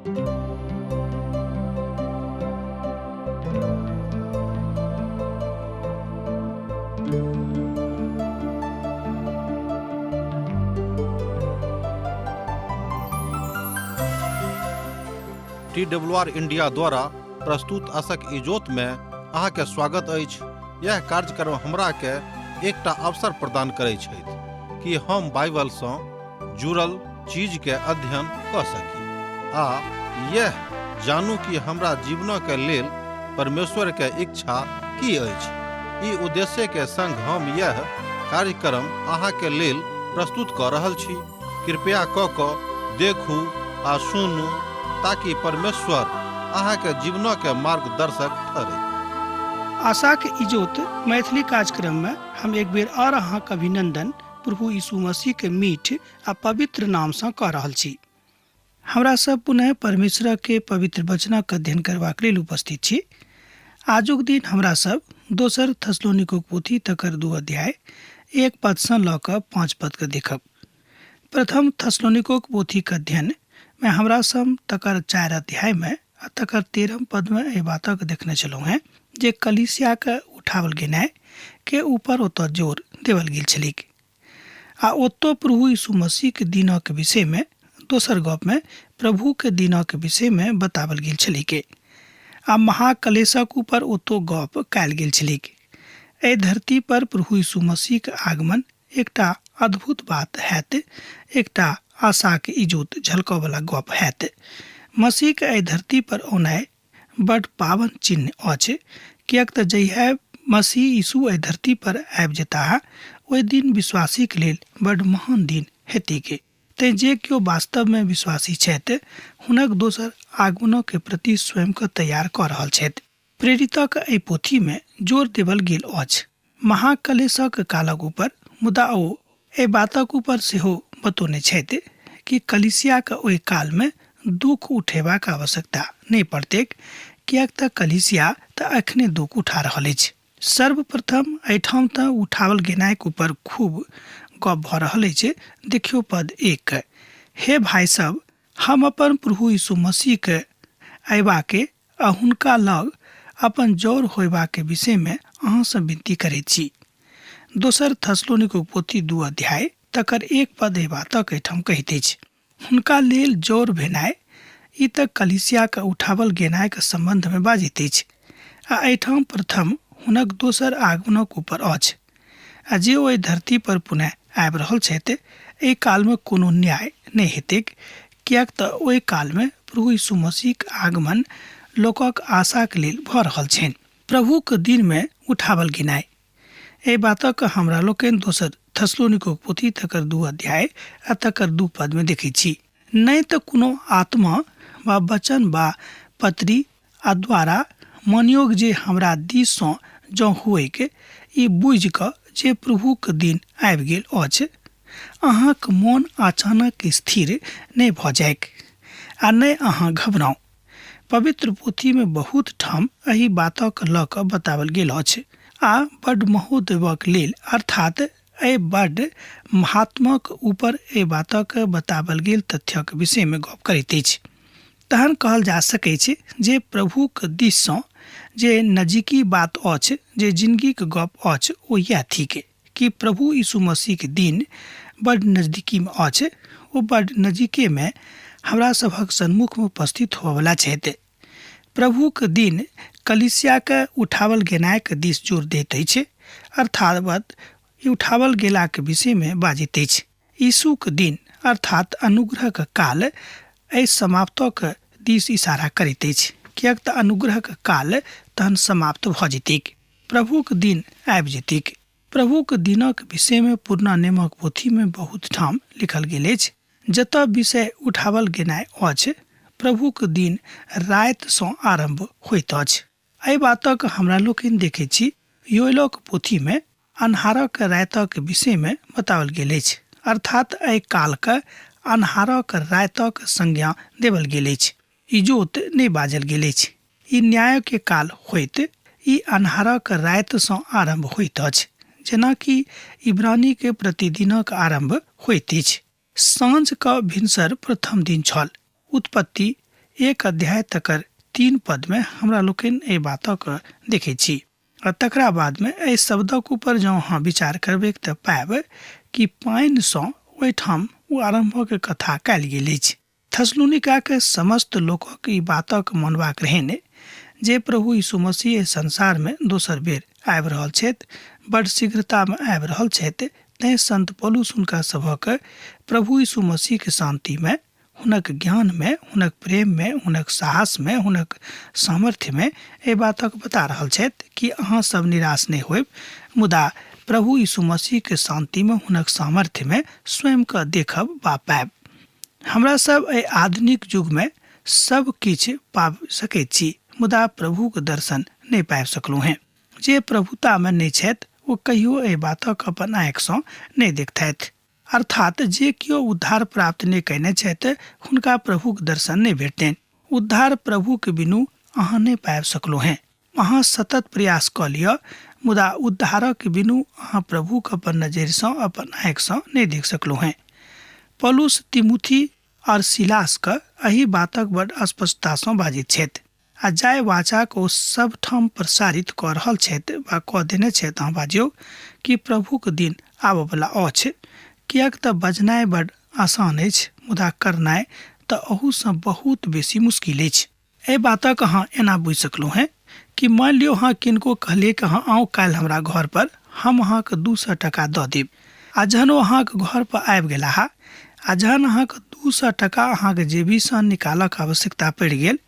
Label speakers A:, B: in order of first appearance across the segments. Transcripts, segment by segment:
A: T W R India द्वारा प्रस्तुत असक इजोत में अहाँके स्वागत अछि। यह कार्यक्रम हमरा के एकटा अवसर प्रदान करै छथि कि हम बाइबल सँ जुड़ल चीज के अध्ययन कऽ सकी आ यह जानू कि हमरा जीवनक के लेल परमेश्वर के इच्छा की अछि। ई उद्देश्य के संग हम यह कार्यक्रम अहाँ के लेल प्रस्तुत कऽ रहल छी। कृपया कऽ कऽ देखू आ सुनू ताकि परमेश्वर अहाँ के जीवनक के मार्गदर्शक ठहरै।
B: आशाक इजोत मैथिली कार्यक्रम में हम एक बेर और अहाँक अभिनंदन प्रभु यीशु मसीह के मीठ आ पवित्र नाम सँ कऽ रहल छी। हमरा सब पुनः परमेश्वर के पवित्र वचनक अध्ययन करबाक लेल उपस्थित छी। आजुक दिन हमरा सब दोसर थसलोनिकोक पोथी तकर 2 अध्याय 1 पद सँ लऽ कऽ 5 पद के देखब। प्रथम थसलोनिकोक पोथीक अध्ययन में हमरा सब तकर 4 अध्याय में आ तकर 13 पद में एहि बातक देखने छलहुँ हेँ जे कलीसियाके उठाओल गेनाइ के ऊपर ओतऽ जोर देवल गेल छलैक आ ओतऽ प्रभु यीशु मसीहके दिनक विषयमे दोसर गपमे प्रभुके दिनक विषयमे बताओल गेल छलैक आ महाकलेशक ऊपर ओतऽ गप कयल गेल छलैक। एहि धरती पर प्रभु यीशु मसीहके आगमन एकटा अद्भुत बात हैत, एकटा आशाके इजोत झलकऽवला गप हैत। मसीहके एहि धरती पर औनाइ बड पावन चिन्ह अछि, किएक तऽ जहिया मसीह यीशु एहि धरती पर आबि जेताह ओहि दिन विश्वासीके लेल बड महान दिन हेतैक। तेँ जे केओ वास्तवमे विश्वासी छथि हुनक दोसर आगमनके प्रति स्वयंके तैयार कऽ रहल छथि। प्रेरितक एहि पोथीमे जोर देबल गेल अछि महाकलेशक कालक ऊपर, मुदा ओ एहि बातक ऊपर सेहो बतौने छथि कि कलीसियाक ओहि कालमे दुख उठेबाक आवश्यकता नहि पड़तैक, किएक तऽ कलीसिया तऽ एखने दुख उठा रहल अछि। सर्वप्रथम एहिठाम तऽ उठाओल गेनाइक ऊपर खूब गप भऽ रहल अछि। देखियौ पद 1, हे भाइ सब, हम अपन प्रभु यीशु मसीहके अयबाके आ हुनका लग अपन जौर होयबाक विषयमे अहाँसँ विनती करैत छी। दोसर थसलोनिकोक पोथी 2 अध्याय तकर 1 पद एहि बातक एहिठाम कहैत अछि, हुनका लेल जौर भेनाइ ई तऽ कलीसियाके उठावल गेनाइक सम्बन्धमे बाजैत अछि आ एहिठाम प्रथम हुनक दोसर आगमनक ऊपर अछि आ जे ओहि धरती पर पुनः आबि रहल छथि एहि कालमे कोनो न्याय नहि हेतैक, किएक तऽ ओहि कालमे प्रभु यीशु मसीहक आगमन लोकक आशाक लेल भऽ रहल छनि। प्रभुक दिनमे उठावल गेनाइ एहि बातक हमरा लोकनि दोसर थसलोनिकोक पोथी तकर 2 अध्याय आ तकर 2 पदमे देखैत छी। नहि तऽ कोनो आत्मा वा वचन वा पत्री आ द्वारा मानियोक जे हमरा दिससँ जँ होइक, ई बुझि कऽ जे प्रभुक दिन आबि गेल अछि, अहाँक मोन अचानक स्थिर नहि भऽ जाइक आ नहि अहाँ घबराउ। पवित्र पोथीमे बहुत ठाम एहि बातक लऽ कऽ बताओल गेल अछि आ बड्ड महोदेवक लेल अर्थात एहि बड्ड महात्माक ऊपर एहि बातक बताओल गेल तथ्यक विषयमे गप करैत अछि। तहन कहल जा सकैछ जे प्रभुक दिससँ जे नजीकी बात अछि, जे जिनगीक गप अछि, ओ इएह थिक कि प्रभु यीशु मसीहक दिन बड्ड नजदीकीमे अछि, ओ बड्ड नजीकेमे हमरा सभक सन्मुखमे उपस्थित होबऽवला छथि। प्रभुक दिन कलीसियाके उठावल गेनाइक दिस जोर दैत अछि, अर्थात उठावल गेलाक विषयमे बाजैत अछि। यीशुक दिन अर्थात अनुग्रहक काल एहि समाप्तक दिस इशारा करैत अछि, किएक तऽ अनुग्रहक काल तहन समाप्त भऽ जेतैक, प्रभुक दिन आबि जेतैक। प्रभुक दिनक विषयमे पुरना नियमक पोथीमे बहुत ठाम लिखल गेल अछि। जतऽ विषय उठावल गेनाइ अछि, प्रभुक दिन रातिसँ आरम्भ होइत अछि। एहि बातक हमरा लोकनि देखैत छी योएलक पोथीमे अन्हारक रातिक विषयमे बताओल गेल अछि, अर्थात एहि कालके अन्हारक रातिक संज्ञा देवल गेल अछि, इजोत नहि बाजल गेल अछि। ई न्यायके काल होइत ई अन्हारक रातिसँ आरम्भ होइत अछि, जेनाकि इब्रानीके प्रतिदिनक आरम्भ होइत अछि। साँझ क भिनसर प्रथम दिन छल। उत्पत्ति एक अध्याय तकर 3 पदमे हमरा लोकनि एहि बातक देखै छी। आ तकरा बादमे एहि शब्दक ऊपर जँ अहाँ विचार करबै तऽ पायब कि पानिसँ ओहिठाम ओ आरम्भक कथा कयल गेल अछि। थसलुनिकाके समस्त लोकक ई बातक मानबाक रहनि जे प्रभु यीशु मसीह एहि संसारमे दोसर बेर आबि रहल छथि, बड्ड शीघ्रतामे आबि रहल छथि। तेँ संत पौलुस हुनका सभक प्रभु यीशु मसीहके शान्तिमे, हुनक ज्ञानमे, हुनक प्रेममे, हुनक साहसमे, हुनक सामर्थ्यमे एहि बातक बता रहल छथि कि अहाँ सब निराश नहि होयब, मुदा प्रभु यीशु मसीहके शान्तिमे, हुनक सामर्थ्यमे स्वयंके देखब वा पायब। हमरा सब एहि आधुनिक युगमे सब किछु पाबि सकैत छी, मुदा प्रभुक दर्शन नहि पाबि सकलहुँ हेँ। जे प्रभुतामे नहि छथि ओ कहियो एहि बातक अपन आँखिसँ नहि देखतथि। अर्थात जे केओ उद्धार प्राप्त नहि कयने छथि हुनका प्रभुक दर्शन नहि भेटतनि। उद्धार प्रभुक बिनु अहाँ नहि पाबि सकलहुँ हेँ। अहाँ सतत प्रयास कऽ लिअ, मुदा उद्धारक बिनु अहाँ प्रभुक अपन नजरिसँ, अपन आँखिसँ नहि देख सकलहुँ हेँ। पौलुस तिमुथी आओर सिलासके एहि बातक बड स्पष्टतासँ बाजैत छथि आ जाहि वाचाक ओ सभठाम प्रसारित कऽ रहल छथि वा कऽ देने छथि, अहाँ बाजियौ कि प्रभुक दिन आबऽवला अछि। किएक तऽ बजनाइ बड आसान अछि, मुदा करनाइ तऽ अहूसँ बहुत बेसी मुश्किल अछि। एहि बातक अहाँ एना बुझि सकलहुँ हेँ कि मानि लियौ अहाँ किनको कहलियै कि अहाँ आउ काल्हि हमरा घरपर, हम अहाँके 200 टाका दऽ देब। आ जहन ओ अहाँके घरपर आबि गेलाह आ जहन अहाँके 200 टाका अहाँके जेबीसँ निकालऽके आवश्यकता पड़ि गेल,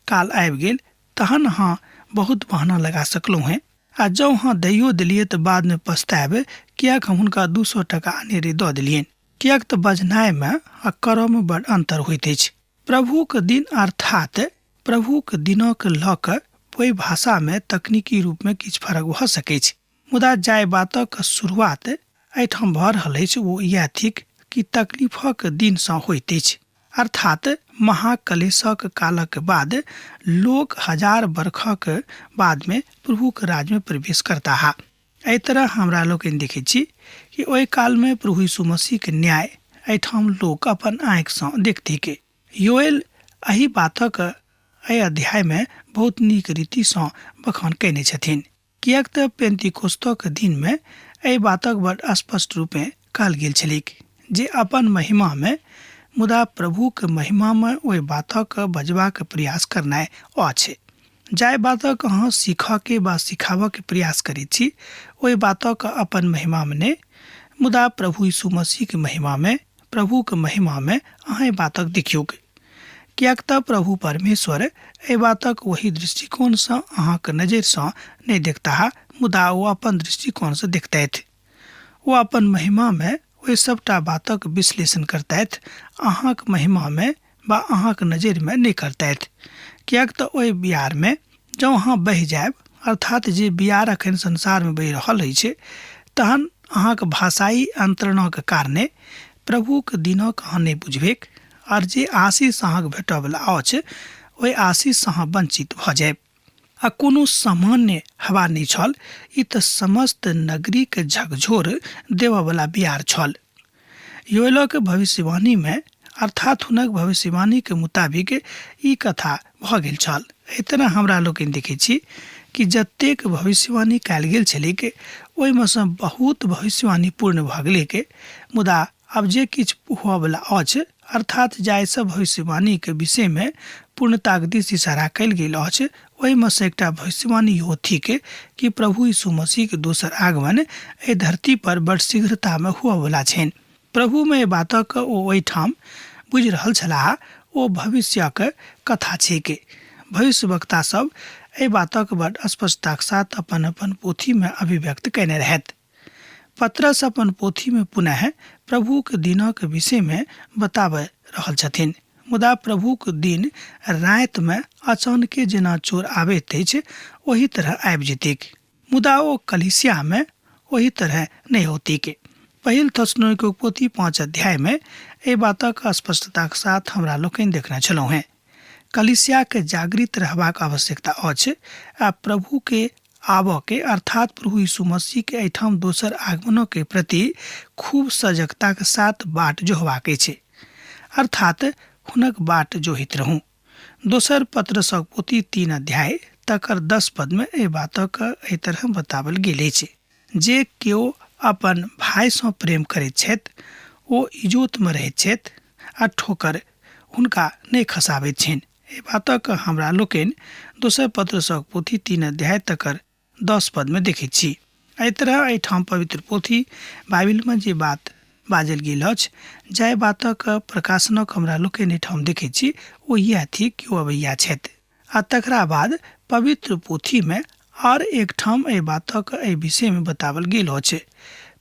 B: काल आबि गेल, तहन अहाँ बहुत बहाना लगा सकलहुँ हेँ। आ जँ अहाँ दैयो देलियै तऽ बादमे पछतायब किएक हम हुनका 200 टाका अनेरे दऽ देलियनि। किएक तऽ बजनाइमे आ करऽमे बड़ अन्तर होइत अछि। प्रभुक दिन अर्थात प्रभुक दिनक लऽ कऽ ओहि भाषामे तकनीकी रूपमे किछु फरक भऽ सकैछ, मुदा जाहि बातक शुरुआत एहिठाम भऽ रहल अछि ओ इएह थिक कि तकलीफक दिनसँ होइत अछि। अर्थात महाकलेशक कालक बाद लोक 1000 बरखक बादमे प्रभुक राज्यमे प्रवेश करताह। एहि तरह हमरा लोकनि देखैत छी कि ओहि कालमे प्रभु यीशु मसीहके न्याय एहिठाम लोक अपन आँखिसँ देखथिक। योएल एहि बातक एहि अध्यायमे बहुत नीक रीतिसँ बखान कयने छथिन, किएक तऽ पेंतिकोस्तक दिनमे एहि बातक बड स्पष्ट रूपेँ कहल गेल छलैक जे अपन महिमामे, मुदा प्रभुक महिमामे ओहि बातक बजबाक प्रयास करनाइ अछि। जाहि बातक अहाँ सीखऽके वा सिखाबऽके प्रयास करैत छी ओहि बातक अपन महिमामे नहि, मुदा प्रभु यीशु मसीहके महिमामे, प्रभुके महिमामे अहाँ एहि बातक देखियौक। किएक तऽ प्रभु परमेश्वर एहि बातक ओहि दृष्टिकोणसँ अहाँक नजरिसँ नहि देखताह, मुदा ओ अपन दृष्टिकोणसँ देखतथि। ओ अपन महिमामे ओहि सभटा बातक विश्लेषण करतथि, अहाँक महिमामे वा अहाँक नजरिमे नहि करतथि। किएक तऽ ओहि बियारमे जँ अहाँ बहि जायब, अर्थात जे बियार अखन संसारमे बहि रहल अछि, तहन अहाँक भाषाई अन्तरणक कारणे प्रभुक दिनक अहाँ नहि बुझबैक, आर जे आशीष अहाँक भेटयवला अछि ओहि आशीषसँ अहाँ वञ्चित भऽ जायब। आ कोनो सामान्य हवा नहि छल, ई तऽ समस्त नगरीके झकझोर देबऽवला बियार छल। योएलक भविष्यवाणीमे, अर्थात हुनक भविष्यवाणीके मुताबिक ई कथा भऽ गेल छल। एहि तरह हमरा लोकनि देखैत छी कि जतेक भविष्यवाणी कयल गेल छलैक ओहिमे सँ बहुत भविष्यवाणी पूर्ण भऽ गेलैक, मुदा आब जे किछु हुअवला अछि, अर्थात जाहिसँ भविष्यवाणीक विषयमे पूर्णताक दिस इशारा कयल गेल अछि, ओहिमे सँ एकटा भविष्यवाणी इहो थिक कि प्रभु यीशु मसीहक दोसर आगमन एहि धरती पर बड़ शीघ्रतामे हुअवला छनि। प्रभुमे एहि बातक ओ ओहिठाम बुझि रहल छलाह, ओ भविष्यक कथा छैक। भविष्यवक्ता सभ एहि बातक बड़ स्पष्टताक साथ अपन-अपन पोथीमे अभिव्यक्त कयने रहथि। पतरस अपन पोथीमे पुनः प्रभुक दिनक विषयमे बताबय रहल छथिन। मुदा प्रभुक दिन रातिमे अचानके जेना चोर आबैत अछि ओहि तरह आबि जेतैक, मुदा ओ कलीसियामे ओहि तरह नहि औतैक। पहिल थेसलोनिकीक पोथी 5 अध्यायमे एहि बातक स्पष्टताक साथ हमरा लोकनि देखने छलहुँ हेँ। कलीसियाके जागृत रहबाक आवश्यकता अछि आ प्रभुके आबऽ के अर्थात प्रभु यीशु मसीह के एहिठाम दोसर आगमनों के प्रति खूब सजगता के साथ बाट जोहबाक अछि, अर्थात हुनक बाट जोहित रहू। दोसर पत्रसक पोथी 3 अध्याय तकर 10 पदमे एहि बातक एहि तरह बताओल गेल अछि। जे केओ अपन भायसँ प्रेम करैत छथि ओ इजोतमे रहैत छथि आ ठोकर हुनका नहि खसाबैत छनि। एहि बातक हमरा लोकनि दोसर पत्रसक पोथी 3 अध्याय तकर 10 पदमे देखैत छी। एहि तरह एहिठाम पवित्र पोथी बाइबिलमे जे बात बाजल गेल अछि, जाहि बातक प्रकाशनक हमरा लोकनि एहिठाम देखैत छी, ओ इएह थिक कि ओ अबैया छथि। आ तकरा बाद पवित्र पोथीमे आर एकठाम एहि बातक एहि विषयमे बताओल गेल अछि।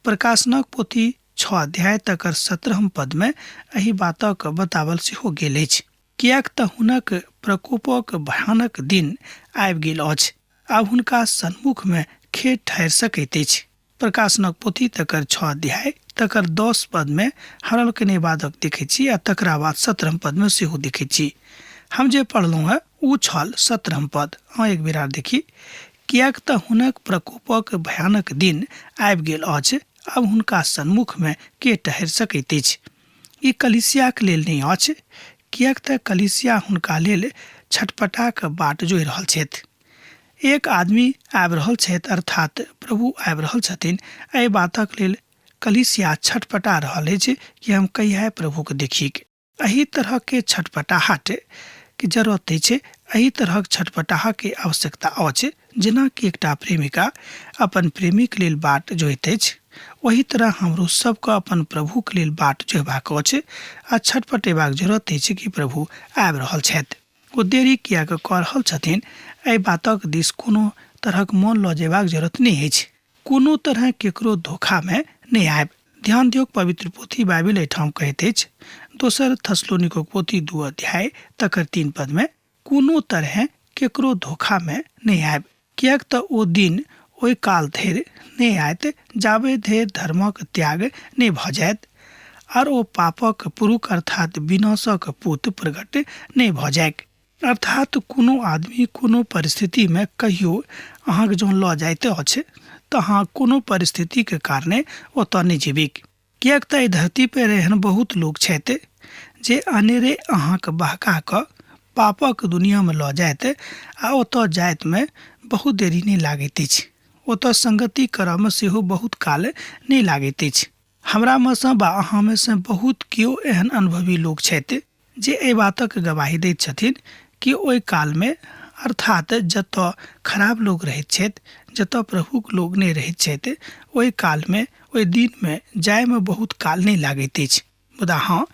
B: प्रकाशनक पोथी 6 अध्याय तकर 17 पदमे एहि बातक बताओल सेहो गेल अछि। किएक तऽ हुनक प्रकोपक भयानक दिन आबि गेल अछि, आब हुनका सन्मुखमे खेत ठहरि सकैत अछि। प्रकाशनक पोथी तकर 6 अध्याय तकर 10 पदमे हमरा लोकनि एहि बातक देखैत छी आ तकरा बाद 17 पदमे सेहो देखैत छी। हम जे पढ़लहुँ हेँ ओ छल 17 पद। अहाँ एक बेर आर देखी। किएक तऽ हुनक प्रकोपक भयानक दिन आबि गेल अछि, आब हुनका सन्मुखमे के ठहरि सकैत अछि? ई कलीसियाक लेल नहि अछि, किएक तऽ कलीसिया हुनका लेल छटपटाक बाट जोहि रहल छथि। एक आदमी आबि रहल छथि, अर्थात प्रभु आबि रहल छथिन। एहि बातक लेल कलीसिया छटपटा रहल अछि कि हम कहिया प्रभुके देखिक। एहि तरहके छटपटाहट के जरूरत अछि, एहि तरहक छटपटाहट के आवश्यकता अछि। जेना कि एकटा प्रेमिका अपन प्रेमीक लेल बाट जोहैत अछि, ओही तरह हमरो सबके अपन प्रभुक लेल बाट जोहबाक अछि आ छटपटेबाक जरूरत अछि कि प्रभु आबि रहल छथि। ओ देरी किएक कऽ रहल छथिन, एहि बातक दिस कोनो तरहक मन लऽ जेबाक जरूरत नहि अछि। कोनो तरहे केकरो धोखामे नहि आयब। ध्यान दियौक, पवित्र पोथी बाइबिल एहिठाम कहैत अछि, दोसर थसलोनिकोक पोथी 2 अध्याय तकर 3 पदमे, कोनो तरहे केकरो धोखामे नहि आयब, किएक तऽ ओ दिन ओहि काल धरि नहि आयत जाबे धरि धर्मक त्याग नहि भऽ जायत आर ओ पापक पुरुख अर्थात विनाशक पुत प्रकट नहि भऽ जायक। अर्थात कोनो आदमी कोनो परिस्थितिमे कहियो अहाँके जँ लऽ जाइत अछि तऽ अहाँ कोनो परिस्थितिके कारणे ओतऽ नहि जेबैक। किएक तऽ एहि धरतीपर एहन बहुत लोक छथि जे अनेरे अहाँके बहका कऽ पापक दुनिआँमे लऽ जायत आ ओतऽ जाइतमे बहुत देरी नहि लागैत अछि। ओतऽ संगति करऽमे सेहो बहुत काल नहि लागैत अछि। हमरामे सँ वा अहाँमे सँ बहुत केओ एहन अनुभवी लोक छथि जे एहि बातक गवाही दैत छथिन कि ओहि कालमे, अर्थात जतऽ खराब लोक रहैत छथि, जतऽ प्रभुक लोक नहि रहैत छथि, ओहि कालमे, ओहि दिनमे जाइमे बहुत काल नहि लागैत अछि। मुदा हँ,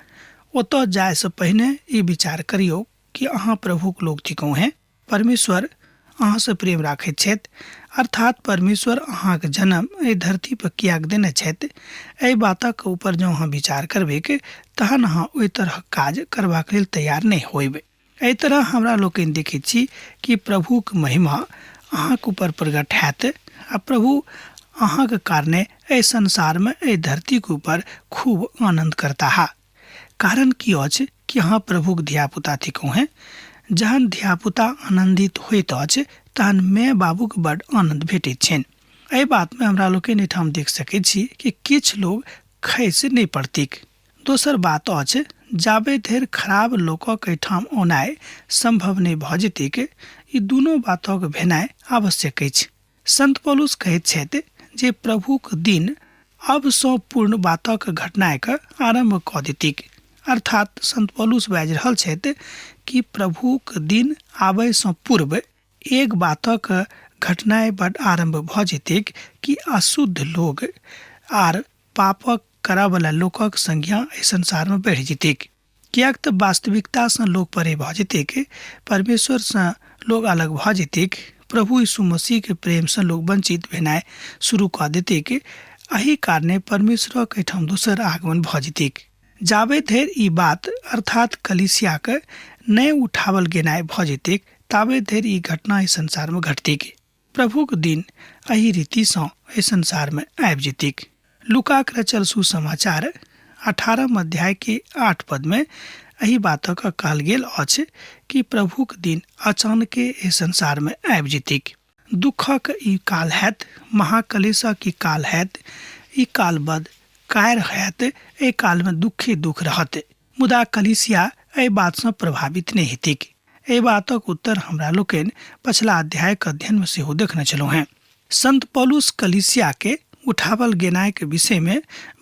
B: ओतऽ जाइसँ पहिने ई विचार करियौ कि अहाँ प्रभुक लोक थिकहुँ हेँ। परमेश्वर अहाँसँ प्रेम राखैत छथि, अर्थात परमेश्वर अहाँक जन्म एहि धरती पर किएक देने छथि, एहि बातक ऊपर जँ अहाँ विचार करबैक तहन अहाँ ओहि तरहक काज करबाक लेल तैयार नहि होयब। एहि तरह हमरा लोकनि देखैत छी कि प्रभुक महिमा अहाँक ऊपर प्रकट हैत आ प्रभु अहाँक कारणे एहि संसारमे एहि धरतीक ऊपर खूब आनन्द करताह। कारण की अछि कि अहाँ प्रभुक धियापुता थिकहुँ हेँ। जहन धियापुता आनन्दित होइत अछि तहन माय बाबूक बड्ड आनन्द भेटैत छनि। एहि बातमे हमरा लोकनि एहिठाम देख सकैत छी कि किछु लोक खसि नहि पड़तिक। दोसर बात अछि जाबे धरि खराब लोकक एहिठाम औनाइ सम्भव नहि भऽ जेतैक, ई दुनू बातक भेनाइ आवश्यक अछि। संत पौलुस कहैत छथि जे प्रभुक दिन अब सँ पूर्ण बातक घटनाक आरम्भ कऽ देतिक। अर्थात संत पौलुस बाजि रहल छथि कि प्रभुक दिन आबय सँ पूर्व एक बातक घटनाएँ बड आरम्भ भऽ जेतैक कि अशुद्ध लोग आर पापक करऽवला लोकक संख्या एहि संसारमे बढ़ि जेतैक। किएक तऽ वास्तविकतासँ लोक परे भऽ जेतैक, परमेश्वरसँ लोक अलग भऽ जेतैक, प्रभु यीशु मसीहके प्रेमसँ लोक वञ्चित भेनाइ शुरू कऽ देतैक। एहि कारणे परमेश्वरक एहिठाम दोसर आगमन भऽ जेतैक। जाबे धरि ई बात अर्थात कलीसियाके नहि उठावल गेनाइ भऽ जेतैक, ताबे धरि ई घटना एहि संसारमे घटतैक। प्रभुक दिन एहि रीतिसँ एहि संसारमे आबि जेतैक। लूकाक रचल सुसमाचार 18 अध्याय के 8 पदमे एहि बातक कहल गेल अछि कि प्रभुक दिन अचानके एहि संसारमे आबि जेतैक। दुःखक ई काल हैत, महाकलेशक ई काल हैत, ई काल बद कायर हैत, एहि कालमे दुःखे दुःख रहत। मुदा कलीसिया एहि बातसँ प्रभावित नहि हेतैक। एहि बातक उत्तर हमरा लोकनि पछिला अध्यायक अध्ययनमे सेहो देखने छलहुँ हेँ। संत पौलुस कलीसियाके उठावल गेनाइके विषयमे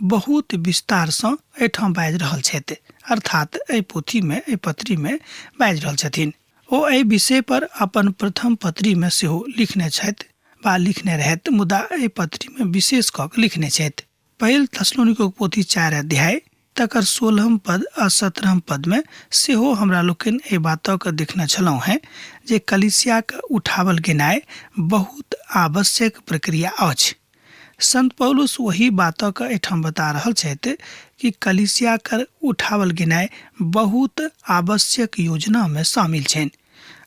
B: बहुत विस्तारसँ एहिठाम बाजि रहल छथि, अर्थात एहि पोथीमे, एहि पत्रीमे बाजि रहल छथिन। ओ एहि विषय पर अपन प्रथम पत्रीमे सेहो लिखने छथि वा लिखने रहथि, मुदा एहि पत्रीमे विशेष कऽ कऽ लिखने छथि। पहिल थेसलोनिकोक पोथी 4 अध्याय तकर 16 पद आ 17 पदमे सेहो हमरा लोकनि एहि बातक देखने छलहुँ हेँ जे कलीसियाक उठावल गेनाइ बहुत आवश्यक प्रक्रिया अछि। संत पौलुस ओही बातक एहिठाम बता रहल छथि कि कलीसियाक उठावल गेनाइ बहुत आवश्यक योजनामे शामिल छनि,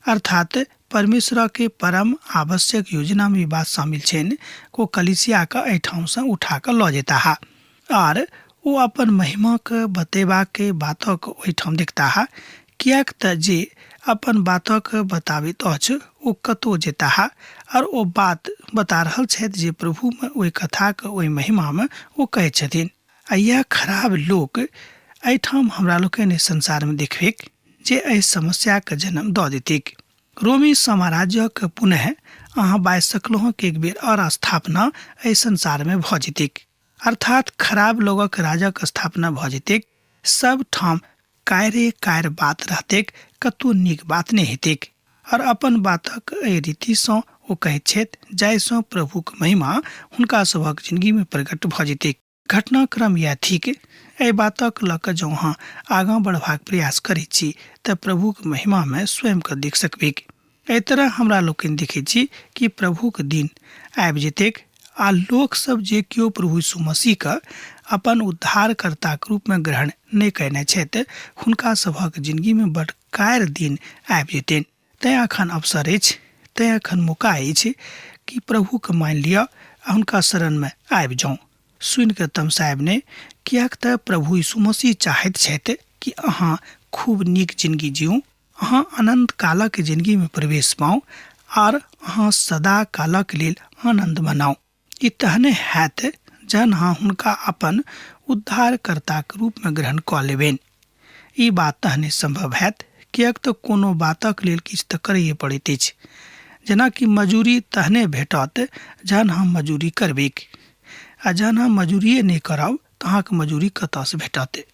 B: अर्थात परमेश्वरके परम आवश्यक योजनामे ई बात शामिल छनि ओ कलीसियाके एहिठामसँ उठा कऽ लऽ जेताह आर ओ अपन महिमाके बतेबाके बातक ओहिठाम देखताह, किएक तऽ जे अपन बातक बताबैत अछि ओ कतहु जेताह आर ओ बात बता रहल छथि जे प्रभुमे ओहि कथाके ओहि महिमामे ओ कहैत छथिन। आ इएह खराब लोक एहिठाम हमरा लोकनि एहि संसारमे देखबैक जे एहि समस्याके जन्म दऽ देतैक। रोमी साम्राज्यक पुनः अहाँ बाजि सकलहुँ कि एक बेर आओर स्थापना एहि संसारमे भऽ जेतैक, अर्थात खराब लोकक राजक स्थापना भऽ जेतैक। सब ठाम कायरे कायर बात रहतैक, कतहु नीक बात नहि हेतैक। आओर अपन बातक एहि रीतिसँ ओ कहैत छथि जाहिसँ प्रभुक महिमा हुनका सभक जिंदगीमे प्रकट भऽ जेतैक। घटनाक्रम इएह थिक। एहि बातक लऽ कऽ जँ अहाँ आगाँ बढ़बाक प्रयास करैत छी तऽ प्रभुक महिमामे स्वयंके देख सकबैक। एहि तरह हमरा लोकनि देखैत छी कि प्रभुक दिन आबि जेतैक आ लोकसभ जे केओ प्रभु यीशु मसीहके अपन उद्धारकर्ताक रूपमे ग्रहण नहि कयने छथि हुनका सभक जिंदगीमे बड कायर दिन आबि जेतनि। तैँ एखन अवसर अछि, तैँ एखन मौका अछि कि प्रभुके मानि लिअ आ हुनका शरणमे आबि जाउ। सुनि कऽ तमसायब नहि, किएक तऽ प्रभु यीशु मसीह चाहैत छथि कि अहाँ खूब नीक जिनगी जीउ, अहाँ अनन्त कालक जिनगीमे प्रवेश पाउ आर अहाँ सदा कालक लेल आनन्द मनाउ। ई तहने हैत जहन अहाँ हुनका अपन उद्धारकर्ताक रूपमे ग्रहण कऽ लेबनि। ई बात तहने सम्भव हैत, किएक तऽ कोनो बातक लेल किछु तऽ करैए पड़ैत अछि। जेनाकि मजूरी तहने भेटत जहन हम मजूरी करबैक, आ जहन हम मजूरिए नहि करब तऽ अहाँके मजूरी कतऽसँ भेटत।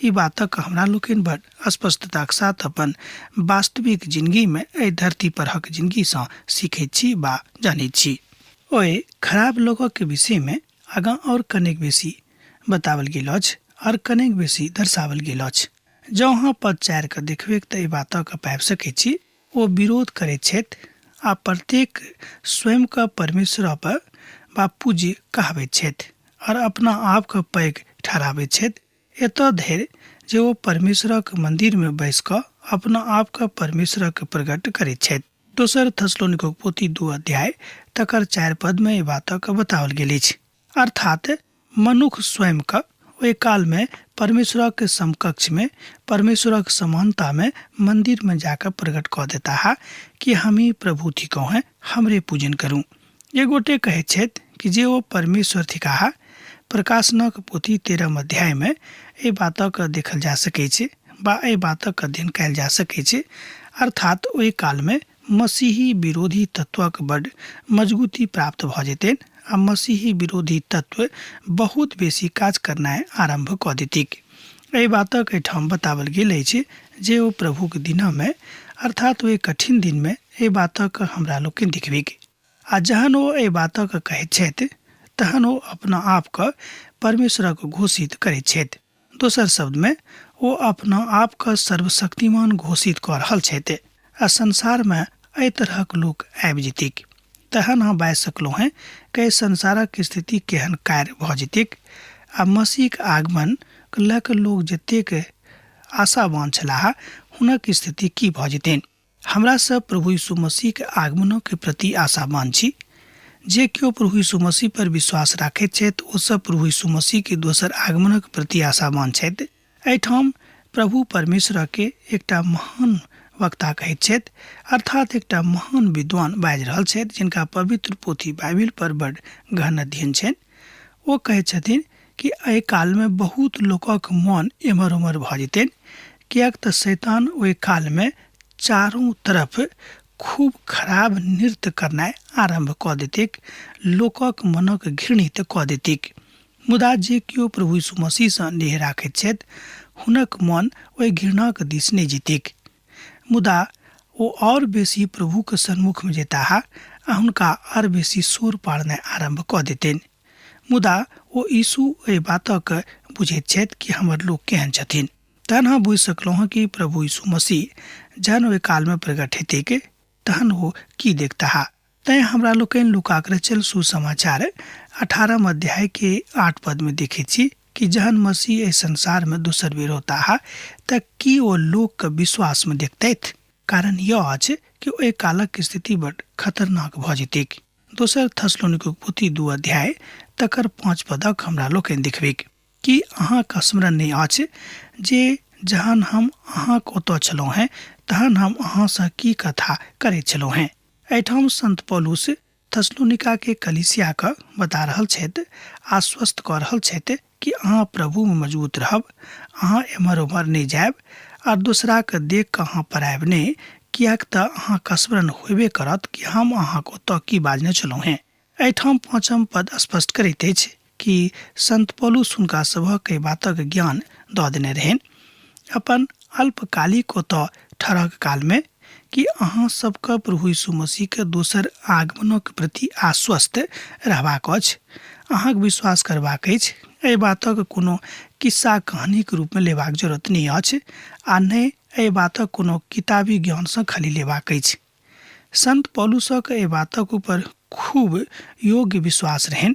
B: ई बातक हमरा लोकनि बड़ स्पष्टताक साथ अपन वास्तविक जिनगीमे एहि धरती परहक जिनगीसँ सीखैत छी वा जनैत छी। ओहि खराब लोकक विषयमे आगाँ आओर कनेक बेसी बताओल गेल अछि आओर कनेक बेसी दर्शाओल गेल अछि। जँ अहाँ पद 4 के देखबैक तऽ एहि बातक पाबि सकैत छी, ओ विरोध करैत छथि आ प्रत्येक स्वयंके परमेश्वर पर वा पूज्य कहबैत छथि आओर अपना आपके पैघ ठहराबैत छथि, एतऽ धरि जे ओ परमेश्वरक मन्दिरमे बैसि कऽ अपना आपके परमेश्वरक प्रकट करैत छथि। दोसर थेसलोनिकोक पोथी 2 अध्याय तकर 4 पदमे एहि बातक बताओल गेल अछि। अर्थात मनुख स्वयंके ओहि कालमे परमेश्वरक समकक्षमे, परमेश्वरक समानतामे मन्दिरमे जाकऽ प्रकट कऽ देताह कि हमही प्रभु थिकहुँ हेँ, हमरे पूजन करू। एक गोटे कहैत छथि कि जे ओ परमेश्वर थिकाह। प्रकाशनक पोथी 13 अध्यायमे एहि बातक देखल जा सकैत छै वा एहि बातक अध्ययन कयल जा सकैत छै। अर्थात ओहि कालमे मसीही विरोधी तत्वक बड मजगूती प्राप्त भऽ जेतनि आ मसीही विरोधी तत्व बहुत बेसी काज करनाइ आरम्भ कऽ देतिक। एहि बातक एहिठाम बताओल गेल अछि जे ओ प्रभुक दिनमे, अर्थात ओहि कठिन दिनमे एहि बातक हमरा लोकनि देखबैक। आ जहन ओ एहि बातक कहैत छथि तहन ओ अपना आपके परमेश्वरक घोषित करैत छथि। दोसर शब्दमे ओ अपना आपके सर्वशक्तिमान घोषित कऽ रहल छथि आ संसारमे एहि तरहक लोक आबि जेतिक। तहन अहाँ बाजि सकलहुँ हेँ कि एहि संसारक स्थिति केहन कार्य भऽ जेतिक आ मसीहक आगमन लऽ कऽ लोक जतेक आशावान छलाह हुनक स्थिति की भऽ जेतनि। हमरा सब प्रभु यीशु मसीह के आगमनों के प्रति आशावान छी। जे केओ प्रभु यीशु मसीह पर विश्वास राखैत छथि ओ सब प्रभु यीशु मसीह के दोसर आगमनक प्रति आशावान छथि। एहिठाम प्रभु परमेश्वर के एकटा महान वक्ता कहैत छथि, अर्थात एकटा महान विद्वान बाजि रहल छथि जिनका पवित्र पोथी बाइबिल पर बड गहन अध्ययन छनि। ओ कहैत छथिन कि एहि कालमे बहुत लोकक मन एम्हर ओम्हर भऽ जेतनि, किएक तऽ शैतान ओहि कालमे चारू तरफ खूब खराब नृत्य करनाइ आरम्भ कऽ देतैक, लोकक मनक घृणित कऽ देतैक। मुदा जे केओ प्रभु यीशु मसीहसँ नेह राखैत छथि हुनक मन ओहि घृणाक दिस नहि जेतैक, मुदा ओ आओर बेसी प्रभुक सन्मुखमे जेताह आ हुनका आर बेसी शोर पाड़नाइ आरम्भ कऽ देतनि। मुदा ओ यीशु एहि बातक बुझैत छथि कि हमर लोक केहन छथिन। तहन हम बुझि सकलहुँ हँ कि प्रभु यीशु मसीह जहन ओहि कालमे प्रकट हेतैक तहन ओ की देखताह। तैँ हमरा लोकनि लूकाक रचल सुसमाचार 18 अध्याय के 8 पद में देखैत छी कि जहन मसीह एहि संसार में दोसर बेर औताह तऽ की ओ लोकके विश्वास में देखतथि? कारण यह अछि कि ओहि कालक स्थिति बड खतरनाक भऽ जेतैक। दोसर थसलोनिकोक पोथी 2 अध्याय तकर 5 पदक हमरा लोकनि देखबैक। की अहाँके स्मरण नहि अछि जे जहन हम अहाँक ओतऽ छलहुँ हेँ तहन हम अहाँसँ की कथा करैत छलहुँ हेँ? एहिठाम संत पौलुस थसलोनिका के कलीसिया के बता रहल छथि, आश्वस्त कऽ रहल छथि कि अहाँ प्रभु में मजबूत रहब, अहाँ एम्हर ओम्हर नहि जायब आ दोसरा के देख कऽ अहाँ पड़ायब नहि, किएक तऽ अहाँके स्मरण होयबे करत कि हम अहाँक ओतऽ की बाजने छलहुँ हेँ। एहिठाम 5 पद स्पष्ट करैत अछि कि संत पौलुस हुनका सभक एहि बातक ज्ञान दऽ देने रहनि अपन अल्पकालिक ओतऽ ठहरक कालमे कि अहाँ सबके प्रभु यीशु मसीहके दोसर आगमनक प्रति आश्वस्त रहबाक अछि, अहाँके विश्वास करबाक अछि। एहि बातक कोनो किस्सा कहानीक रूपमे लेबाक जरूरत नहि अछि आ नहि एहि बातक कोनो किताबी ज्ञानसँ खाली लेबाक अछि। संत पौलुसक एहि बातक ऊपर खूब योग्य विश्वास रहनि।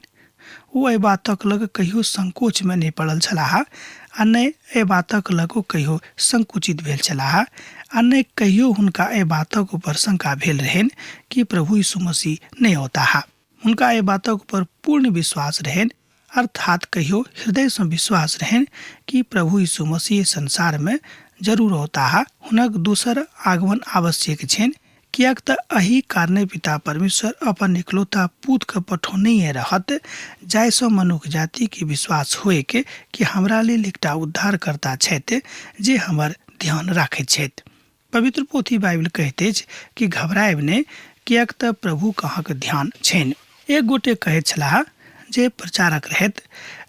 B: ओ एहि बातक लग कहियो संकोचमे नहि पड़ल छलाह आ नहि एहि बातक लग ओ कहियो संकुचित भेल छलाह आ नहि कहियो हुनका एहि बातक ऊपर शंका भेल रहनि कि प्रभु यीशु मसीह नहि औताह। हुनका एहि बातक ऊपर पूर्ण विश्वास रहनि, अर्थात कहियो हृदयसँ विश्वास रहनि कि प्रभु यीशु मसीह संसारमे जरूर औताह, हुनक दोसर आगमन आवश्यक छनि, किएक तऽ एहि कारणे पिता परमेश्वर अपन इकलौता पुतके पठौनहिए रहत, जाहिसँ मनुख जातिके विश्वास होइक कि हमरा लेल एकटा उद्धारकर्ता छथि जे हमर ध्यान राखैत छथि। पवित्र पोथी बाइबिल कहैत अछि कि घबरायब नहि, किएक तऽ प्रभुक अहाँक ध्यान छनि। एक गोटे कहैत छलाह जे प्रचारक रहथि,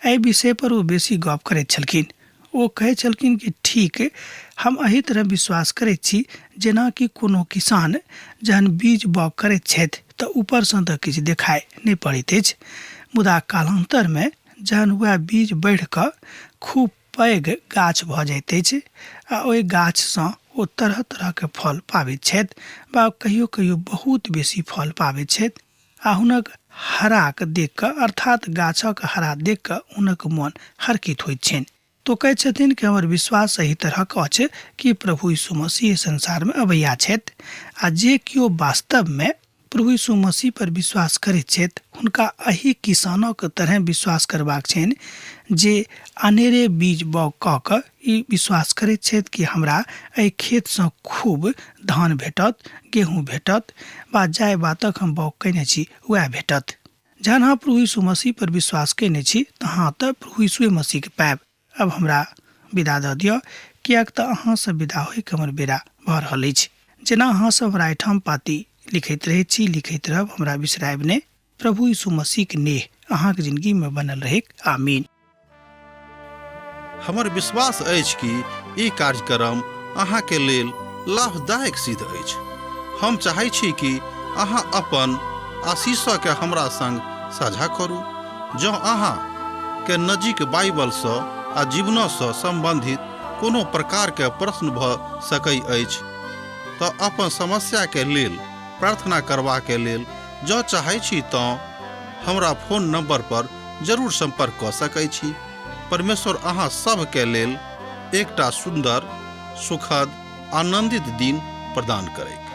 B: एहि विषय पर ओ बेसी गप करैत छलखिन। ओ कहैत छलखिन कि ठीक हम एहि तरह विश्वास करैत छी जेना कि कोनो किसान जहन बीज बाउग करैत छथि तऽ ऊपरसँ तऽ किछु देखाइ नहि पड़ैत अछि, मुदा कालान्तरमे जहन वएह बीज बढ़ि कऽ खूब पैघ गाछ भऽ जाइत अछि आ ओहि गाछसँ ओ तरह तरहके फल पाबैत छथि वा कहियो कहियो बहुत बेसी फल पाबैत छथि आ हुनक हराक देख कऽ अर्थात गाछक हरा देख कऽ हुनक मन हरकित होइत छनि। तो कहै छथिन कि हमर विश्वास एहि तरहक अछि कि प्रभु यीशु मसीह संसारमे अबैया छथि आ जे केओ वास्तवमे प्रभु यीशु मसीह पर विश्वास करैत छथि हुनका एहि किसानक तरहे विश्वास करबाक छनि जे अनेरे बीज बाउग कऽ कऽ ई विश्वास करैत छथि कि हमरा एहि खेतसँ खूब धान भेटत, गेहूँ भेटत वा जाहि बातक हम बाउग कयने छी वएह भेटत। जहन अहाँ प्रभु यीशु मसीह पर विश्वास कयने छी तऽ अहाँ तऽ प्रभु यीशुए मसीहके पायब। अब हमरा विदा दऽ दिअ, किएक तऽ अहाँसँ विदा होइके हमर बेरा भऽ रहल अछि। जेना अहाँ सब हमरा एहिठाम पाती लिखैत रहैत छी, लिखैत रहब, हमरा बिसरायब नहि। प्रभु यीशु मसीहके नेह अहाँके जिंदगीमे बनल रहैक। आमीन।
A: हमर विश्वास अछि कि ई कार्यक्रम अहाँके लेल लाभदायक सिद्ध अछि। हम चाहै छी कि अहाँ अपन आशीषके हमरा संग साझा करू। जँ अहाँ के नजीक बाइबलसँ आ जीवनसँ सम्बन्धित कोनो प्रकारके प्रश्न भऽ सकै अछि तऽ अपन समस्याके लेल प्रार्थना करबाके लेल जँ चाहै छी तँ हमरा फोन नंबर पर जरूर संपर्क कऽ सकै छी। परमेश्वर अहाँ सभके लेल एकटा सुन्दर, सुखद, आनंदित दिन प्रदान करैक।